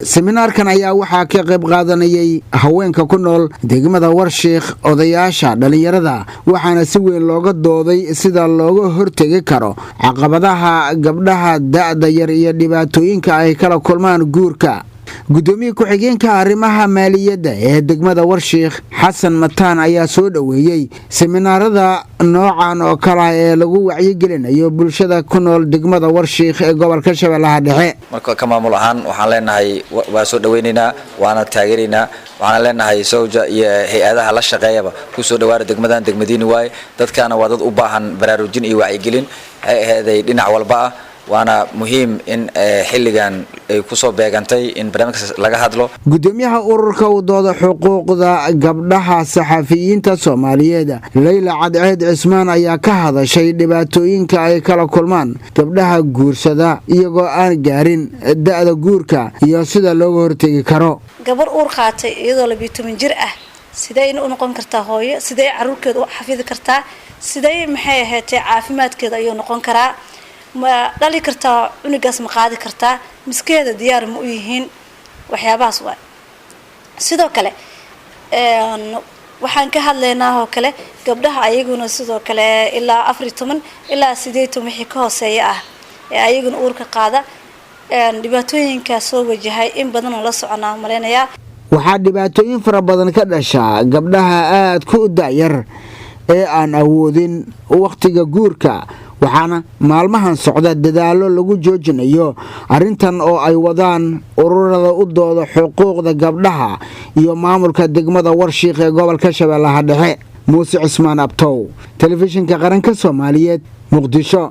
Seminaarkan ayaa waxaa ka qayb qaadanayay haweenka ku nool degmada Warshiikh, odayaasha, dhallinyarada, waxaana si weyn looga dooday sida looga hortegi karo caqabadaha gabdhaha da'da yar iyo dhibaatooyinka ay kala kulmaan guurka. Gudoomiye ku-xigeenka arrimaha maaliyadda ee degmada Warshiikh, Xasan Mataan, ayaa soo dhoweeyey seminaarada noocan oo kale ah ee lagu wacyigelinayo bulshada ku nool degmada Warshiikh ee gobolka Shabeellaha Dhexe. Marka ka maamul ahaan waxaan leenahay waa soo dhaweynaynaa, waana taageeraynaa. Waxaana leenahay sowja iyo hay-adaha la shaqeeyaba kusoo dhawaada degmadan, degmadiini waaye. Dadkaana waa dad u baahan baraarujin iyo wacyigelin, waxay aheeday dhinac walba ah, waana muhiim in xilligan ay kusoo beegantay in barnaamijkaas laga hadlo. Gudoomiyaha ururka u dooda xuquuqda gabdhaha saxafiyiinta Soomaaliyeed, Leyla Cadceed Cismaan, ayaa ka hadashay dhibaatooyinka ay kala kulmaan gabdhaha guursada iyagoo aan gaarin da'da guurka iyo sida looga hortegi karo. Gabar uur qaatay iyadoo 12 jir ah, sideyna u noqon kartaa hooyo? Sidey caruurkeeda u xafidi kartaa? Sidey, maxay ahaatee, caafimaadkeeda ayuu noqon karaa? Ma dhali kartaa cunugaas? Ma qaadi kartaa? Miskeeda diyaar ma u yihiin? Waxyaabahaas waay. Sidoo kale waxaan ka hadlaynaa oo kale gabdhaha ayaguna sidoo kale ilaa 14 ilaa 18 wixii ka hooseeya ah ee ayaguna uurka qaada, dhibaatooyinkaa soo wajahay in badan oo la soconaa malaynayaa. Waxaa dhibaatooyin fara badan ka dhashaa gabdhaha aad ku da'yar ee aan awoodin wakhtiga guurka, waxaana maalmahan socda dadaallo lagu joojinayo arrintan oo ay wadaan ururada u dooda xuquuqda gabdhaha iyo maamulka degmada Warshiikh ee gobolka Shabeellaha Dhexe. Muuse Cismaan Abtow, Telefishinka Qaranka Soomaaliyeed, Muqdisho.